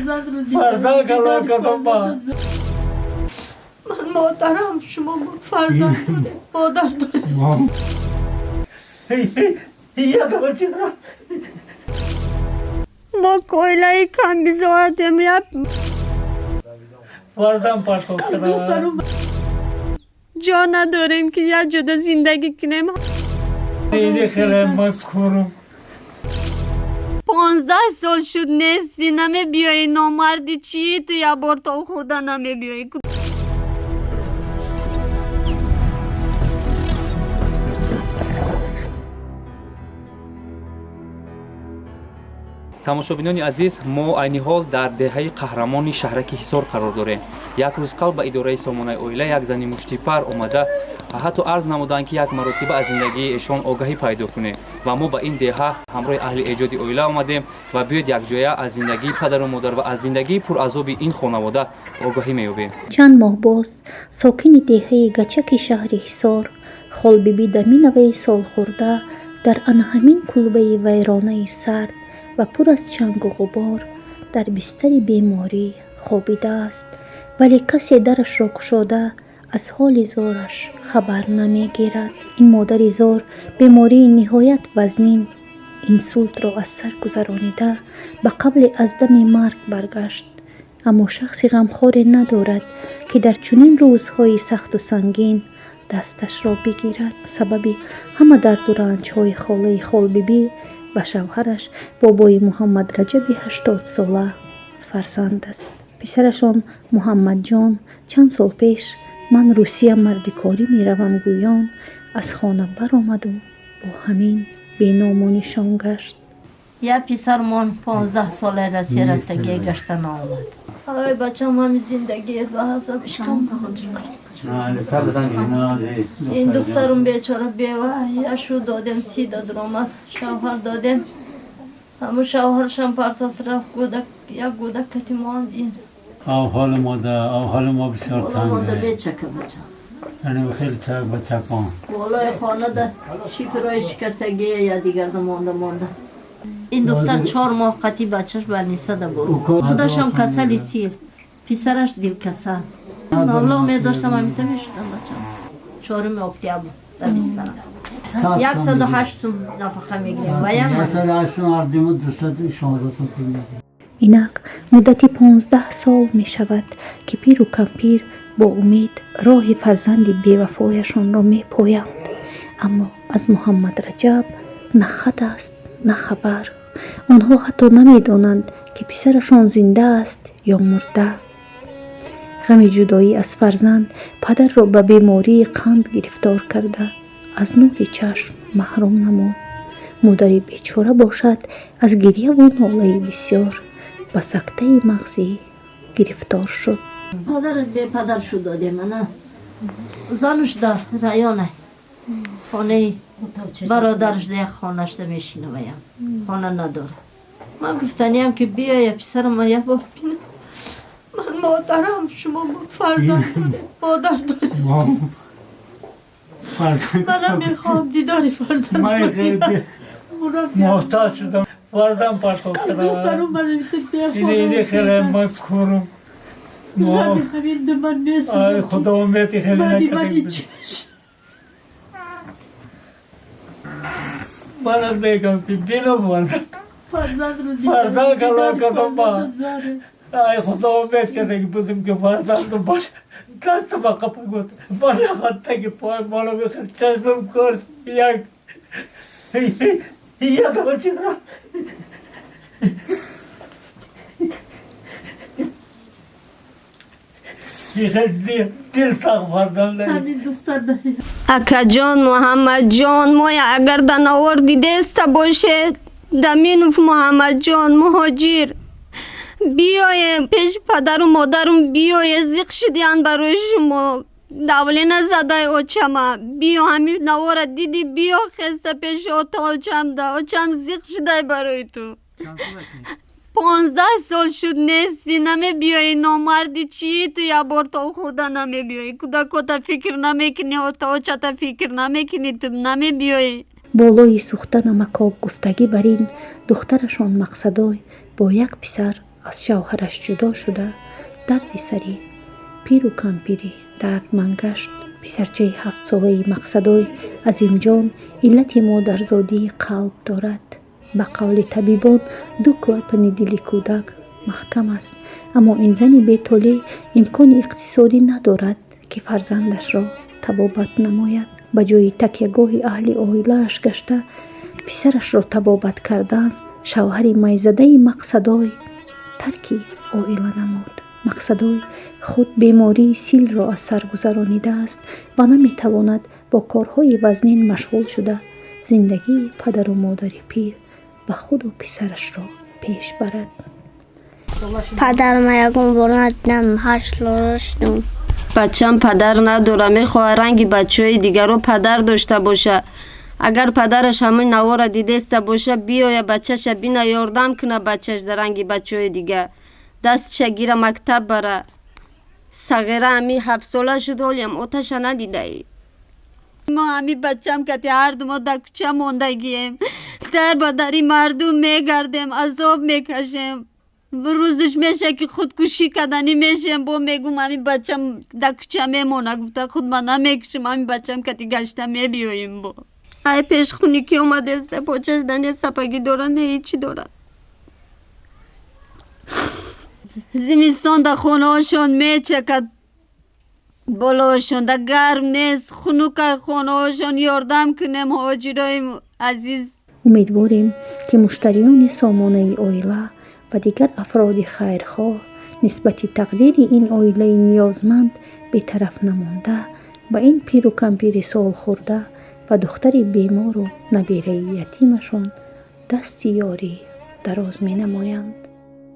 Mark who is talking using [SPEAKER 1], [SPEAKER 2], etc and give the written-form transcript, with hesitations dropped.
[SPEAKER 1] Фарзанд калон кардам ба.
[SPEAKER 2] Ман модарам, шумо фарзанд доред, модар доред.
[SPEAKER 1] Як бача.
[SPEAKER 2] Мо оилаи камбизоатем, як
[SPEAKER 1] Фарзанд партофтам.
[SPEAKER 2] Ҷо надорем, ки як ҷода зиндагӣ кунем.
[SPEAKER 1] Ини хеле ма курум.
[SPEAKER 2] 15 сол шуд, нести, намебиёӣ, номарди чӣ ту, як бор то хӯрда намебиёӣ.
[SPEAKER 3] Тамошобинони азиз, мо айни ҳол дар деҳаи Қаҳрамони шаҳраки Ҳисор қарор дорем. Як рӯз қабл ба идораи Сомонаи оила як зани муштипар омада, ҳатто арз намуданд, ки як маротиба аз зиндагии эшон огаҳӣ пайдо кунем, ва мо ба ин деҳа ҳамроҳи аҳли эҷоди оила омадем ва биёед, якҷоя аз зиндагии падару модар ва аз зиндагии пуразоби ин хонавода огаҳӣ меёбем.
[SPEAKER 4] Чанд моҳ боз сокини деҳаи Гачаки шаҳри Ҳисор, Холбибӣ Даминоваи солхӯрда, дар ана ҳамин кулбаи вайронаи сард ва пур аз чангу ғубор дар бистари беморӣ хобидааст, вале касе дарашро кушода, аз ҳоли зораш хабар намегирад. Ин модари зор бемории ниҳоят вазнин, инсултро аз сар гузаронида, ба қавле аз дами марг баргашт, аммо шахси ғамхоре надорад, ки дар чунин рӯзҳои сахту сангин дасташро бигирад. Сабаби ҳама дарду ранҷҳои холаи Холбибӣ ва шавҳараш, бобои Муҳаммадраҷаби 80-сола, фарзанд аст. Писарашон Муҳаммадҷон чанд сол пеш «Ман Русия мардикорӣ меравам» гӯён аз хона баромаду бо ҳамин беному нишон гашт.
[SPEAKER 5] Як писармон 15 сола Россия рафтагӣ, гашта наомад. Ай, бачам, ҳами зиндагӣ ба азобишкам. Ин духтарум бечора бева яшу додем, си дод омад, шавҳар додем, ҳамун шавҳаршам партофт, рафт, гудак, як гудак кати монд ин.
[SPEAKER 1] Аҳволи мо да, аҳволи мо бисёр
[SPEAKER 5] монда.
[SPEAKER 1] танг.
[SPEAKER 5] Бечака бачам.
[SPEAKER 1] Яъне хеле чак бачакон.
[SPEAKER 5] Болои хонада шифрои шикастагия я дигарда монда монда. Ин духтар 4 моҳ қати бачаш больницада буд. Худашам касали сил, писараш дилкасал. Маблағ медоштам, ҳамита мешудам. Бачам 4 октябр дар бистарам 108 сум нафақа мегирем ваям.
[SPEAKER 1] 108 сум ардиму 216 сум пул медиҳем.
[SPEAKER 4] Инак муддати 15 сол мешавад, ки пиру кампир бо умед роҳи фарзанди бевафояшонро мепоянд, аммо аз Муҳаммадраҷаб на хат аст, на хабар. Онҳо ҳатто намедонанд, ки писарашон зинда аст ё мурда. Ғами ҷудоӣ аз фарзанд падарро ба бемории қанд гирифтор карда, аз нури чашм маҳрум намуд. Модари бечора бошад, аз гирьяву нолаи бисёр ба сактаи мағзӣ гирифтор шуд.
[SPEAKER 5] Падар бепадар шуд додем. Ана зануш дар района, хонаи бародараш да, як хонашда мешинаваям, хона надорам. Ман гуфтаниям, ки биёя, писарам як бор бинам.
[SPEAKER 2] Ман модарам, шумо фарзанд доред, модар доред.
[SPEAKER 1] Фарзанд.
[SPEAKER 2] Манам мехоҳам дидори фарзанд.
[SPEAKER 1] Ман хеле муҳтоҷ шудам. Фарзанд партофтам.
[SPEAKER 2] Духтарум
[SPEAKER 1] Ини хеле ма курум.
[SPEAKER 2] ҳамин ман.
[SPEAKER 1] Ай, худо, умеди хеле
[SPEAKER 2] Баъди ман.
[SPEAKER 1] накардем. Манам мегам, ки бино фарзанд. Фарзанд калон кардам ба. Ай, худо, умед карда будем, ки фарзандам бош. Дастам ба қапа гуфт. Ман хаттаги пой мало бихел чашмам кор як бача. Дил сақ фарзанд.
[SPEAKER 2] Акаҷон Муҳаммадҷон, моя агар дар навор дидеста бошед, Даминов Муҳаммадҷон муҳоҷир, биёе пеши падару модарум, биёе, зиқ шудиян барои шумо. Давлена задай очама, биё, ҳамин навора диди, биё хеста пеши ота очамда, очам зиқ шудай барои ту. 15 сол шуд, нести, намебиёӣ, номарди чӣ ту, як бор то хӯрда намебиёӣ, кӯдакота фикр намекунӣ, ота очата фикр намекунӣ, ту намебиёӣ.
[SPEAKER 4] Болои сӯхта намакоб гуфтагӣ бар ин духтарашон Мақсадой бо як писар Аз шавҳараш ҷудо шуда, дарди сари пиру кампири дардманд гашт. Писарчаи 7-солаи Мақсадой Азимҷон иллати модарзодии қалб дорад. Ба қавли табибон, ду клапани дили кӯдак маҳкам аст, аммо ин зани бетолеъ имкони иқтисодӣ надорад, ки фарзандашро табобат намояд. Ба ҷои такягоҳи аҳли оилааш гашта, писарашро табобат кардан, шавҳари майзадаи Мақсадой тарки оила намуд. Мақсадой худ бемории силро аз сар гузаронидааст ва наметавонад бо корҳои вазнин машғул шуда, зиндагии падару модари пир ва худу писарашро пеш барад.
[SPEAKER 6] Падарма ягон бор надидам, 8 сола шудам.
[SPEAKER 2] Бачам падар надора, мехоҳад ранги бачаҳои дигаро падар дошта боша. Агар падараш ҳамин навора дидеста боша, биёя, бачаша бина, ёрдам куна, бачаш дар ранги бачаҳои дига дастша гира, мактаб бара. Сағира ҳами 7-сола шуд, ҳолиам оташа надидаи. Мо ҳами бачам кати ҳарду мо дар кӯча мондагием, дар ба дари мардум мегардем, азоб мекашем. Рӯзиш меша, ки худкушӣ карданӣ мешем, бо мегум, ҳами бачам дар кӯча мемона гуфта, худ ма намекушем, ҳами бачам кати гашта мебиёем. Бо ай пешхунӣ ки омадеста, почаш да не сапогӣ дора, не ҳечи дора. Зимистон да хонаҳошон мечакад, болоашон да гарм нест, хунука хонаҳошон. Ёрдам кунем, ҳоҷирои азиз.
[SPEAKER 4] Умедворем, ки муштариёни сомонаи оила ва дигар афроди хайрхоҳ нисбати тақдири ин оилаи ниёзманд бетараф намонда, ба ин пиру кампири солхӯрда ва духтари бемору набираи ятимашон дасти ёрӣ дароз менамоянд.